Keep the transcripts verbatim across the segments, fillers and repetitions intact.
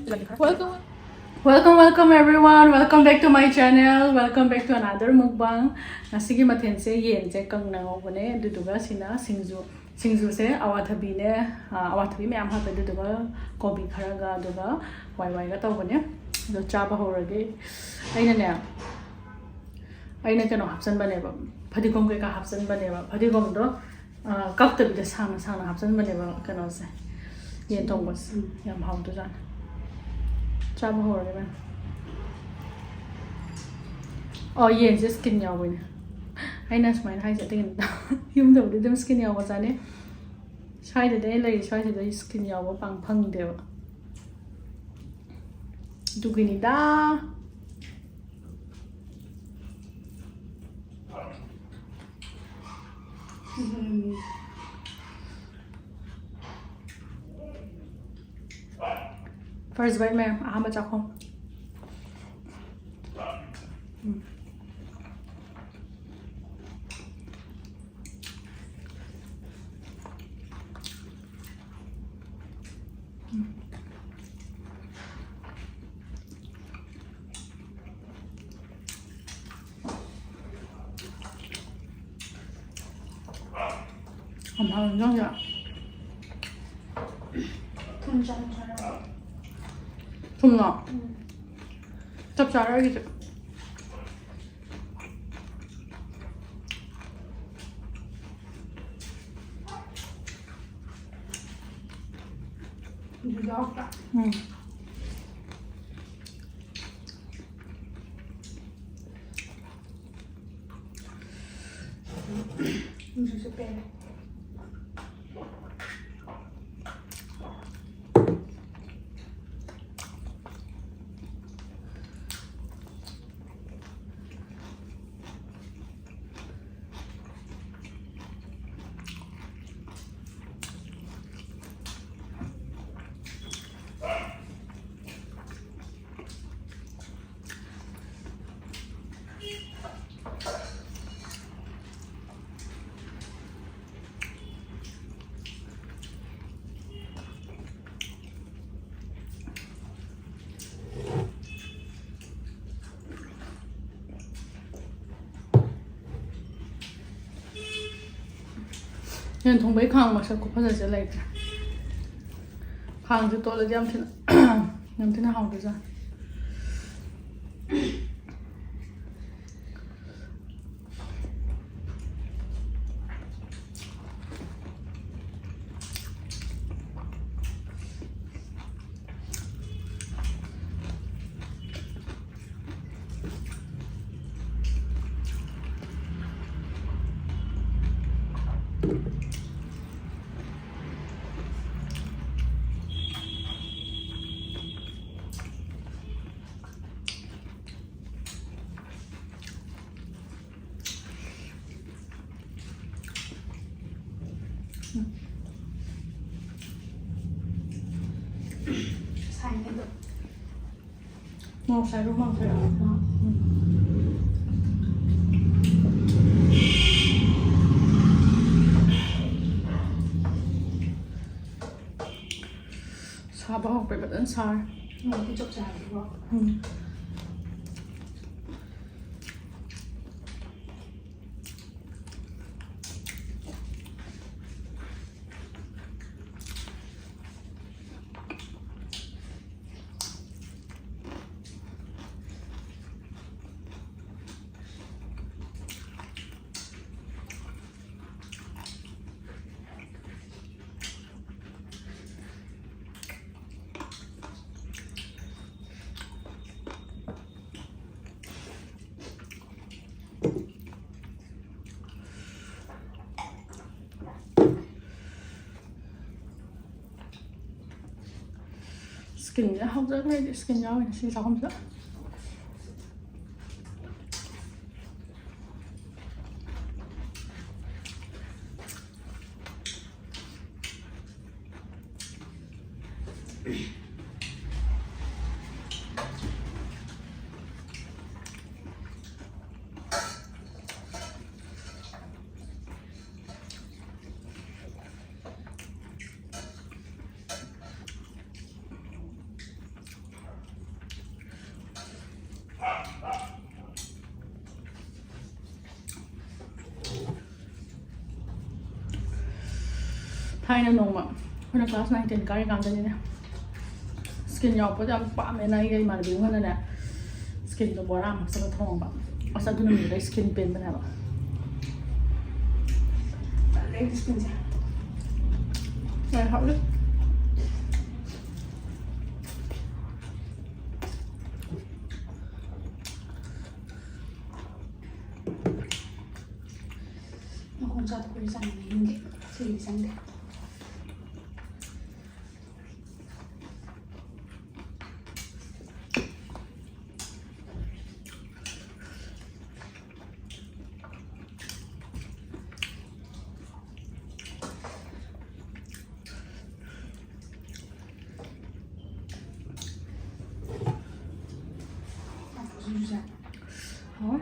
Welcome, welcome, welcome everyone. Welcome back to my channel. Welcome back to another mukbang. ꯉꯁꯤꯒꯤ ꯃꯊꯦꯜꯁꯦ ꯌꯦꯟꯁꯦ ꯀꯪꯅ ꯉꯧꯕꯅꯦ, ꯑꯗꯨꯗꯨꯒ ꯁꯤꯅ ꯁꯤꯡꯖꯨ, ꯁꯤꯡꯖꯨꯁꯦ ꯑꯋꯥꯊꯕꯤꯅꯦ, ꯑ, ꯑꯋꯥꯊꯕꯤ ꯃꯌꯥꯝ ꯍꯥꯞꯄꯦ, ꯑꯗꯨꯗꯨꯒ ꯀꯣꯕꯤ ꯈꯔꯒ, ꯑꯗꯨꯒ ꯋꯥꯏ ꯋꯥꯏꯒ ꯇꯧꯕꯅꯦ꯫ ꯑꯗꯣ ꯆꯥꯕ ꯍꯧꯔꯒꯦ꯫ ꯑꯩꯅꯅꯦ, ꯑꯩꯅ ꯀꯩꯅꯣ ꯍꯥꯞꯆꯟꯕꯅꯦꯕ, ꯐꯗꯤꯒꯣꯝ ꯀꯩꯀꯥ ꯍꯥꯞꯆꯟꯕꯅꯦꯕ꯫ ꯐꯗꯤꯒꯣꯝꯗꯣ, ꯑ, ꯀꯛꯇꯕꯤꯗ ꯁꯥꯡꯅ ꯁꯥꯡꯅ ꯍꯥꯞꯆꯟꯕꯅꯦꯕ ꯀꯩꯅꯣꯁꯦ, ꯌꯦꯟ ꯊꯣꯡꯕꯁꯦ꯫ ꯎꯝ꯫ ꯌꯥꯝ ꯍꯥꯎꯗꯣꯏꯖꯥꯠꯅꯤ꯫ ꯆꯥꯕ ꯍꯧꯔꯒꯦ ꯃꯌꯥꯝ꯫ ꯑꯣ, ꯌꯦꯟꯁꯦ skin ꯌꯥꯎꯕꯅꯦ꯫ ꯑꯩꯅ ꯁꯨꯃꯥꯏꯅ ꯍꯥꯏꯁꯦ ꯑꯇꯩꯒꯤ ꯅꯠꯇꯦ꯫ ꯌꯨꯝꯗꯕꯨꯗꯤ ꯑꯗꯨꯝ skin ꯌꯥꯎꯕ ꯆꯥꯅꯩ꯫ ꯁ꯭ꯋꯥꯏꯗꯗꯤ, ꯑꯩ ꯂꯩꯔꯤ ꯁ꯭ꯋꯥꯏꯁꯤꯗ skin ꯌꯥꯎꯕ ꯄꯥꯡ ꯐꯪꯗꯦꯕ꯫ ꯑꯗꯨꯒꯤꯅꯤꯗ꯫ ꯎꯝ꯫ First bite ꯃꯌꯥꯝ, ꯑꯍꯥꯟꯕ ꯆꯥꯛꯈꯨꯝ꯫ ꯎꯝ꯫ ꯌꯥꯝ ꯍꯥꯎꯋꯤ ꯏꯟꯖꯥꯡꯁꯦ꯫ ꯊꯨꯝ ꯆꯪꯉꯦ ꯈꯔ꯫ ꯊꯨꯝꯂꯣ? ꯎꯝ꯫ ꯆꯞ ꯆꯥꯔꯦ ꯑꯩꯒꯤꯁꯦ꯫ ꯑꯗꯨ ꯌꯥꯎꯗ꯭ꯔꯥ? ꯎꯝ꯫ ꯁꯤꯡꯖꯨꯁꯦ ꯄꯦꯜꯂꯦ꯫ ꯌꯦꯟ ꯊꯣꯡꯕꯒꯤ ꯈꯥꯡ ꯃꯁꯛ ꯈꯨꯐꯖꯁꯦ ꯂꯩꯇ꯭ꯔꯦ꯫ ꯈꯥꯡꯁꯦ ꯇꯣꯠꯂꯗꯤ ꯌꯥꯝ ꯊꯤꯅ ꯌꯥꯝ ꯊꯤꯅ ꯍꯥꯎꯗꯣꯏꯖꯥꯠꯅꯤ꯫ ꯁꯥꯏꯅꯦ ꯑꯗꯣ꯫ ꯃꯣꯔꯣꯛ ꯁꯥꯏꯔꯣ, ꯃꯣꯔꯣꯛ ꯁꯥꯏꯔꯣ? ꯁꯥꯕ ꯍꯧꯔꯛꯄꯩ ꯐꯖꯅ ꯁꯥꯔꯦ꯫ ꯃꯣꯔꯣꯛꯇꯤ ꯆꯞ ꯆꯥꯔꯦꯀꯣ꯫ ꯎꯝ꯫ ꯁ꯭ꯀꯤꯟꯁꯦ ꯍꯥꯎꯖꯈ꯭ꯔꯦ ꯑꯩꯗꯤ, ꯁ꯭ꯀꯤꯟ ꯌꯥꯎꯋꯦ ꯉꯁꯤ ꯆꯥꯛꯈꯨꯝꯁꯤꯗ꯫ ꯊꯥꯏꯅ ꯅꯣꯡꯃ ꯑꯩꯈꯣꯏꯅ class nine ten ꯀꯥꯔꯤꯀꯥꯟꯗꯅꯤꯅꯦ, ꯁ꯭ꯀꯤꯟ ꯌꯥꯎꯔꯛꯄꯗꯣ ꯌꯥꯝ ꯄꯥꯝꯃꯦꯅ ꯑꯩꯒ ꯏꯃꯥꯟꯅꯕꯤ ꯑꯃꯅꯅꯦ, ꯁ꯭ꯀꯤꯟꯗꯣ ꯕꯣꯔꯥ ꯑꯃ ꯍꯥꯞꯆꯜꯂ ꯊꯣꯡꯕ꯫ ꯑꯁ, ꯑꯗꯨ ꯅꯨꯃꯤꯠꯇꯨꯗ ꯑꯩ ꯁ꯭ꯀꯤꯟ ꯄꯦꯟꯕꯅꯦ ꯍꯥꯏꯕ꯫ ꯇꯜꯂꯦ ꯑꯩꯗꯤ ꯁ꯭ꯀꯤꯟꯁꯦ꯫ ꯌꯥꯝ ꯍꯥꯎꯋꯦ꯫ ꯃꯈꯣꯡ ꯆꯥꯗ ꯀꯨꯏꯔꯦ ꯆꯥꯅꯤꯡꯉꯦ ꯌꯨꯝꯒꯤ꯫ ꯁꯤꯒꯤꯗꯤ ꯆꯪꯗꯦ꯫ ꯍꯥꯎꯋꯦ꯫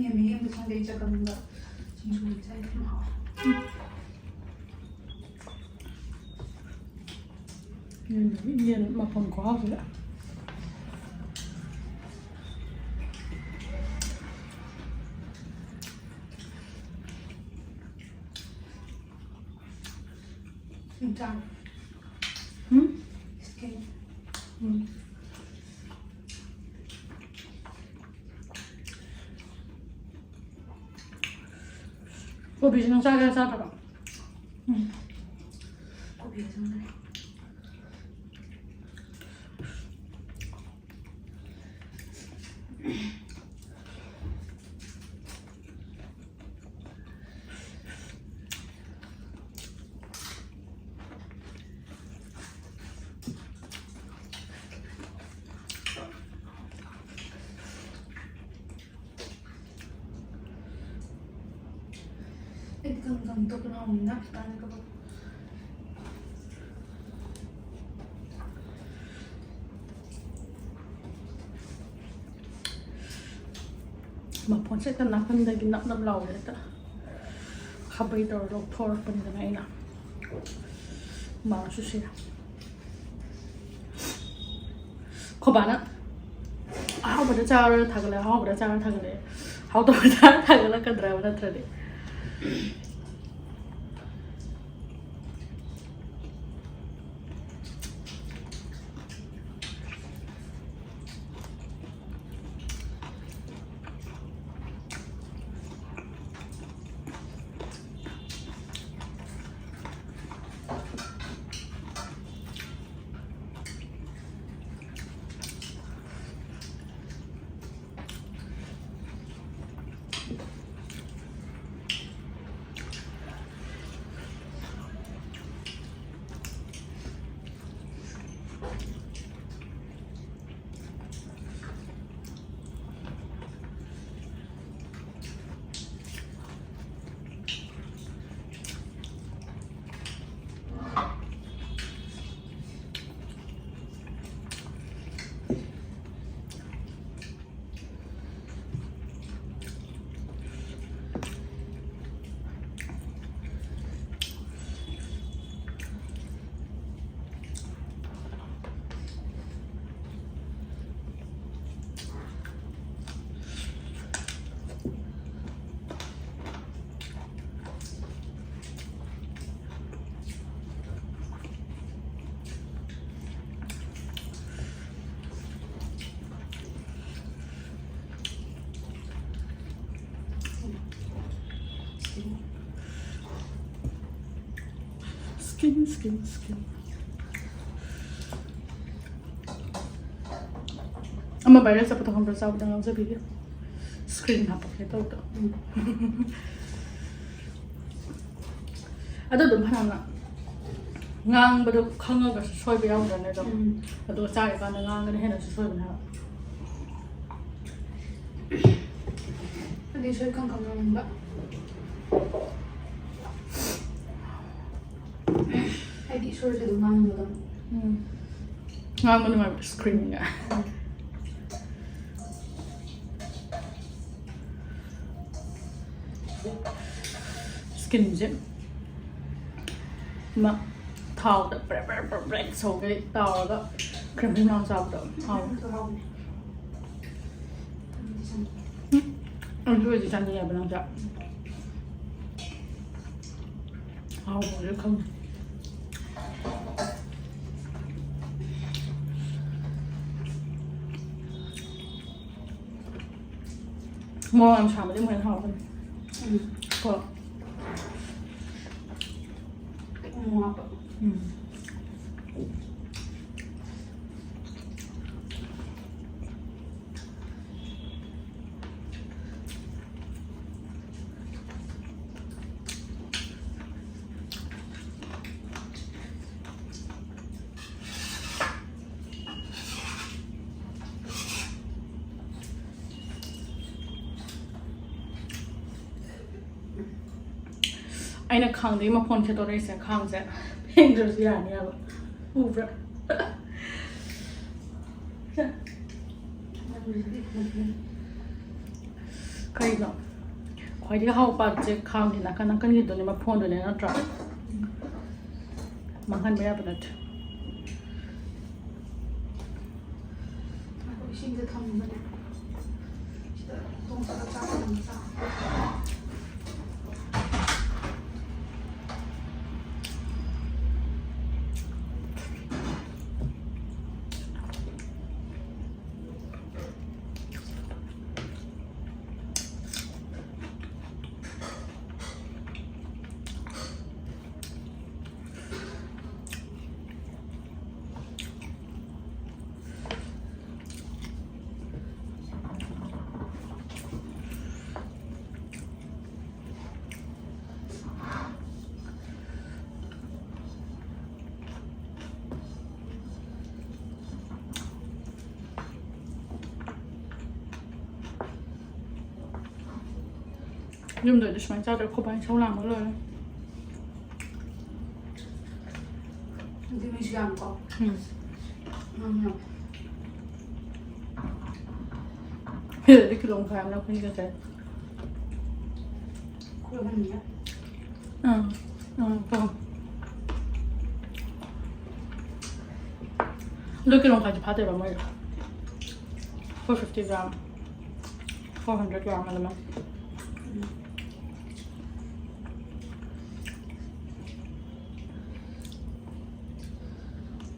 ꯌꯦꯟ ꯃꯍꯤ ꯑꯝꯇ ꯆꯪꯗꯦ, ꯑꯩ ꯆꯒꯪꯗ ꯁꯤꯡꯖꯨ ꯑꯣꯏꯅ ꯆꯥꯏ, ꯌꯥꯝ ꯍꯥꯎꯋꯦ꯫ ꯌꯦꯟ, ꯌꯦꯟ ꯃꯐꯝ ꯈꯨꯍꯥꯎꯁꯤꯗ꯫ ꯏꯟꯖꯥꯡ꯫ ꯎꯝ? ꯏꯁꯀꯤꯟ꯫ ꯎꯝ꯫ ꯀꯣꯕꯤꯁꯤ ꯅꯪ ꯆꯥꯒꯦꯔꯥ ꯆꯥꯗꯕ? ꯎꯝ꯫ ꯀꯣꯕꯤ ꯆꯪꯗ꯭ꯔꯦ꯫ ꯑꯩꯗꯤ ꯀꯪ ꯀꯪ ꯇꯣꯛꯄꯅ ꯍꯥꯎꯕꯅꯤꯅ ꯈꯤꯇꯪ ꯀꯕꯛ꯫ ꯃꯐꯣꯟꯁꯦ ꯍꯦꯛꯇ ꯅꯥꯀꯟꯗꯒꯤ ꯅꯞ ꯅꯞ ꯂꯥꯎꯔꯦ꯫ ꯍꯦꯛꯇ ꯈꯥꯕꯩ ꯇꯧꯔ ꯂꯧꯊꯣꯔꯛꯄꯅꯤꯗꯅ ꯑꯩꯅ꯫ ꯃꯥꯁꯨ ꯁꯤꯔꯦ꯫ ꯈꯣꯕꯥꯅ ꯑꯍꯥꯎꯕꯗ ꯆꯥꯔ ꯊꯥꯒꯠꯂꯦ, ꯑꯍꯥꯎꯕꯗ ꯆꯥꯔ ꯊꯥꯒꯠꯂꯦ꯫ ꯍꯥꯎꯇꯕꯗ ꯊꯥꯒꯠꯂꯛꯀꯗ꯭ꯔꯕ ꯅꯠꯇ꯭ꯔꯗꯤ? Skin, skin, skin. ꯑꯃ viral ꯆꯠꯄꯗꯣ ꯈꯪꯕ꯭ꯔꯥ? ꯆꯥꯕꯗ ꯉꯥꯎꯖꯕꯤꯒꯤ screen ꯍꯥꯞꯄꯛꯀꯦ ꯇꯧꯕꯗꯣ꯫ ꯑꯗꯣ ꯑꯗꯨꯝ ꯐꯅꯌꯥꯝꯅ ꯉꯥꯡꯕꯗꯣ ꯈꯪꯉꯒꯁꯨ ꯁꯣꯏꯕ ꯌꯥꯎꯗ꯭ꯔꯅꯦ ꯑꯗꯨꯝ꯫ ꯎꯝ꯫ ꯑꯗꯨꯒ ꯆꯥꯔꯤꯀꯥꯟꯗ ꯉꯥꯡꯉꯒꯅ ꯍꯦꯟꯅꯁꯨ ꯁꯣꯏꯕꯅꯦ ꯍꯥꯏꯕ꯫ ꯑꯗꯨꯗꯤ ꯁꯣꯏ ꯈꯪ ꯈꯪ ꯉꯥꯡꯕ꯫ ꯑꯩꯗꯤ ꯏꯁꯣꯔꯁꯦ ꯑꯗꯨꯝ ꯉꯥꯡꯕꯗꯣ꯫ ꯎꯝ꯫ ꯉꯥꯡꯕ ꯅꯨꯡꯉꯥꯏꯕ screenꯒ꯫ ꯁ꯭ꯀꯤꯟꯁꯦ ꯑꯃ ꯊꯥꯎꯗ ꯄ꯭ꯔꯦꯛ ꯄ꯭ꯔꯦꯛ ꯄ꯭ꯔꯦꯛ ꯄ꯭ꯔꯦꯛ ꯁꯧꯒꯩ ꯇꯥꯎꯔꯒ ꯀ꯭ꯔꯤꯝ ꯀ꯭ꯔꯤꯝ ꯂꯥꯎ ꯆꯥꯕꯗꯣ ꯍꯥꯎꯋꯦ꯫ ꯎꯝ, ꯑꯗꯨ ꯑꯣꯏꯔꯗꯤ ꯆꯥꯅꯤꯡꯉꯦꯕ ꯅꯪꯁꯨ꯫ ꯍꯥꯎꯕꯁꯦ ꯈꯪꯉꯦ꯫ ꯃꯣꯔꯣꯛ ꯌꯥꯝ ꯁꯥꯕꯗꯤ ꯑꯃꯨꯛ ꯍꯦꯟꯅ ꯍꯥꯎꯕꯅꯤ꯫ ꯎꯝ꯫ ꯀꯣ꯫ ꯎꯝ, ꯍꯥꯞꯄ꯫ ꯎꯝ꯫ ꯑꯩꯅ ꯈꯥꯡꯗꯒꯤ ꯃꯐꯣꯟ ꯈꯦꯠꯇꯣꯔꯛꯏꯁꯦ, ꯈꯥꯡꯁꯦ ꯐꯦꯡꯗ꯭ꯔꯁꯨ ꯌꯥꯅꯤ ꯍꯥꯏꯕ꯫ ꯎꯕ꯭ꯔꯥ? ꯀꯩꯅꯣ? ꯈ꯭ꯋꯥꯏꯗꯒꯤ ꯍꯥꯎꯕ ꯄꯥꯔꯠꯁꯦ ꯈꯥꯡꯒꯤ ꯅꯥꯀꯟ ꯅꯥꯀꯟꯒꯤꯗꯨꯅꯦ, ꯃꯐꯣꯟꯗꯨꯅꯦ, ꯅꯠꯇ꯭ꯔꯥ? ꯃꯥꯡꯍꯟꯕ ꯌꯥꯕ ꯅꯠꯇꯦ꯫ ꯉꯥꯏꯈꯣ, ꯏꯁꯤꯡꯁꯦ ꯊꯝꯕꯅꯦ꯫ ꯁꯤꯗ ꯊꯣꯡ ꯆꯠꯂ ꯆꯥꯛ ꯊꯣꯡꯉ ꯆꯥ꯫ ꯌꯨꯝꯗꯗꯤ ꯁꯨꯃꯥꯏꯅ ꯆꯥꯗ꯭ꯔꯦ, ꯑꯩꯈꯣꯏ ꯕꯥꯅ ꯏꯁꯧ ꯂꯥꯡꯕ ꯂꯣꯏꯔꯦ꯫ ꯑꯗꯨ ꯃꯤꯁꯨ ꯌꯥꯝꯀꯣ꯫ ꯎꯝ꯫ ꯎꯝ꯫ ꯁꯤꯗꯗꯤ ꯀꯤꯂꯣ ꯃꯈꯥꯏ ꯑꯃꯅ ꯑꯩꯈꯣꯏꯅꯤꯒ ꯆꯥꯏ꯫ ꯎꯝ, ꯎꯝ, ꯎꯝ꯫ ꯑꯗꯨ ꯀꯤꯂꯣ ꯃꯈꯥꯏꯗꯤ ꯐꯥꯗꯦꯕ ꯃꯣꯏꯗꯣ꯫ Four fifty gram, four hundred gram ꯑꯗꯨꯃꯥꯏꯅ꯫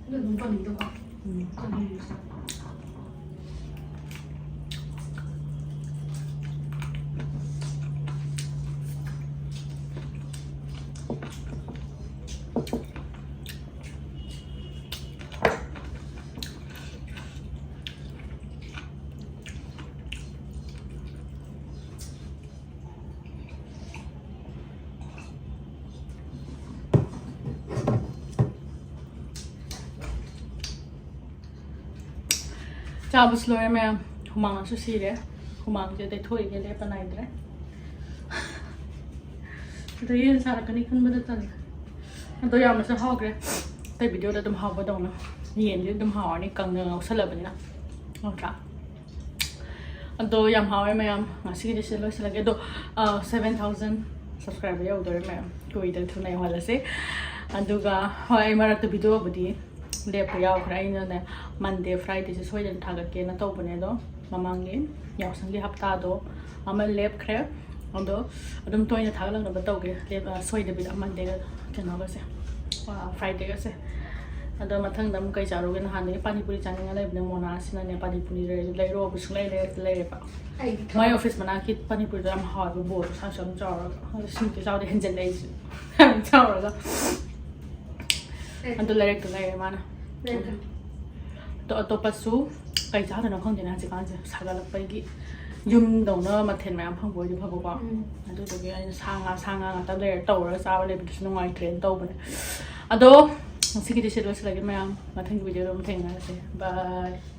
ꯑꯗꯨ ꯑꯗꯨꯝ ꯀꯪꯉꯤꯗꯀꯣ꯫ ꯎꯝ꯫ ꯀꯪꯍꯟꯕꯁꯦ꯫ ꯆꯥꯕꯁꯨ ꯂꯣꯏꯔꯦ ꯃꯌꯥꯝ꯫ ꯍꯨꯃꯥꯡꯁꯨ ꯁꯤꯔꯦ꯫ ꯍꯨꯃꯥꯡꯁꯦ ꯇꯩꯊꯣꯛꯏꯒꯦ ꯂꯦꯞꯄ ꯅꯥꯏꯗ꯭ꯔꯦ꯫ ꯑꯗꯣ ꯌꯦꯟ ꯁꯥꯔꯛꯀꯅꯤ ꯈꯟꯕꯗ ꯇꯜꯂꯦ꯫ ꯑꯗꯣ ꯌꯥꯝꯅꯁꯨ ꯍꯥꯎꯈ꯭ꯔꯦ꯫ ꯑꯇꯩ ꯚꯤꯗꯤꯑꯣꯗ ꯑꯗꯨꯝ ꯍꯥꯎꯕꯗꯧꯅ ꯌꯦꯟꯗꯤ ꯑꯗꯨꯝ ꯍꯥꯎꯔꯅꯤ, ꯀꯪꯅ ꯉꯧꯁꯜꯂꯕꯅꯤꯅ, ꯅꯠꯇ꯭ꯔꯥ? ꯑꯗꯣ ꯌꯥꯝ ꯍꯥꯎꯋꯦ ꯃꯌꯥꯝ꯫ ꯉꯁꯤꯒꯤꯗꯤ ꯁꯤꯗ ꯂꯣꯏꯁꯤꯜꯂꯒꯦ꯫ ꯑꯗꯣ, ꯑ, seven thousand subscriber ꯌꯧꯗꯣꯔꯦ ꯃꯌꯥꯝ꯫ ꯀꯨꯏꯗ ꯊꯨꯅ ꯌꯧꯍꯜꯂꯁꯦ꯫ ꯑꯗꯨꯒ ꯍꯣꯏ, ꯑꯩ ꯃꯔꯛꯇ ꯚꯤꯗꯤꯑꯣꯕꯨꯗꯤ ꯂꯦꯞꯄ ꯌꯥꯎꯈ꯭ꯔꯦ꯫ ꯑꯩꯅꯅꯦ Monday, Fridayꯁꯦ ꯁꯣꯏꯗꯅ ꯊꯥꯒꯠꯀꯦꯅ ꯇꯧꯕꯅꯦ, ꯑꯗꯣ ꯃꯃꯥꯡꯒꯤ ꯌꯥꯎꯁꯪꯒꯤ ꯍꯞꯇꯥꯗꯣ ꯑꯃ ꯂꯦꯞꯈ꯭ꯔꯦ꯫ ꯑꯗꯣ ꯑꯗꯨꯝ ꯇꯣꯏꯅ ꯊꯥꯒꯠꯂꯛꯅꯕ ꯇꯧꯒꯦ꯫ ꯂꯦꯞ-, ꯑ, ꯁꯣꯏꯗꯕꯤꯗ Mondayꯒ ꯀꯩꯅꯣꯒꯁꯦ, ꯑ, Fridayꯒꯁꯦ꯫ ꯑꯗꯣ ꯃꯊꯪꯗ ꯑꯃꯨꯛ ꯀꯩ ꯆꯥꯔꯨꯒꯦ? ꯅꯍꯥꯟꯗꯒꯤ ꯄꯥꯅꯤꯄꯨꯔꯤ ꯆꯥꯅꯤꯡꯉ ꯂꯩꯕꯅꯦ꯫ ꯃꯣꯅꯥꯁꯤꯅꯅꯦ ꯄꯥꯅꯤꯄꯨꯔꯤ ꯂꯩꯔ-, ꯂꯩꯔꯛꯑꯣꯕꯨ ꯁꯨꯡꯂꯩ ꯂꯩꯔꯛꯇ ꯂꯩꯔꯦꯕ꯫ ꯑꯩꯗꯤ ꯃꯣꯏ office ꯃꯅꯥꯛꯀꯤ ꯄꯥꯅꯤꯄꯨꯔꯤꯗꯣ ꯌꯥꯝ ꯍꯥꯎꯋꯦꯕ, ꯕꯣꯜꯗꯣ ꯁꯥꯁꯨ ꯌꯥꯝ ꯆꯥꯎꯔꯒ꯫ ꯑꯗꯣ ꯁꯤꯃꯨꯛꯇꯤ ꯆꯥꯎꯗꯦ, ꯍꯦꯟꯖꯜꯂꯦ ꯑꯩꯁꯨ꯫ ꯌꯥꯝ ꯆꯥꯎꯔꯒ꯫ ꯑꯗꯨ ꯂꯩꯔꯛꯇ ꯂꯩꯔꯦ ꯃꯥꯅ꯫ ꯂꯩꯔꯛꯇ꯫ ꯑꯗꯣ ꯑꯇꯣꯞꯄꯁꯨ ꯀꯩ ꯆꯥꯗꯣꯏꯅꯣ ꯈꯪꯗꯦꯅꯦ ꯍꯧꯖꯤꯛꯀꯥꯟꯁꯦ, ꯁꯥꯒꯠꯂꯛꯄꯒꯤ꯫ ꯌꯨꯝꯗꯧꯅ ꯃꯊꯦꯜ ꯃꯌꯥꯝ ꯐꯪꯕ ꯑꯣꯏꯗꯤ ꯐꯕꯀꯣ꯫ ꯎꯝ꯫ ꯑꯗꯨꯗꯨꯒꯤ ꯑꯩꯅ ꯁꯥ ꯉꯥ, ꯁꯥ ꯉꯥ ꯉꯥꯛꯇ ꯂꯩꯔ ꯇꯧꯔꯒ ꯆꯥꯕ ꯂꯩꯕꯗꯨꯁꯨ ꯅꯨꯡꯉꯥꯏꯇ꯭ꯔꯦꯅ ꯇꯧꯕꯅꯦ꯫ ꯑꯗꯣ ꯉꯁꯤꯒꯤꯗꯤ ꯁꯤ ꯂꯣꯏꯁꯤꯜꯂꯒꯦ ꯃꯌꯥꯝ, ꯃꯊꯪꯒꯤ ꯚꯤꯗꯤꯑꯣꯗ ꯑꯃꯨꯛ ꯊꯦꯡꯅꯔꯁꯦ꯫ Bye꯫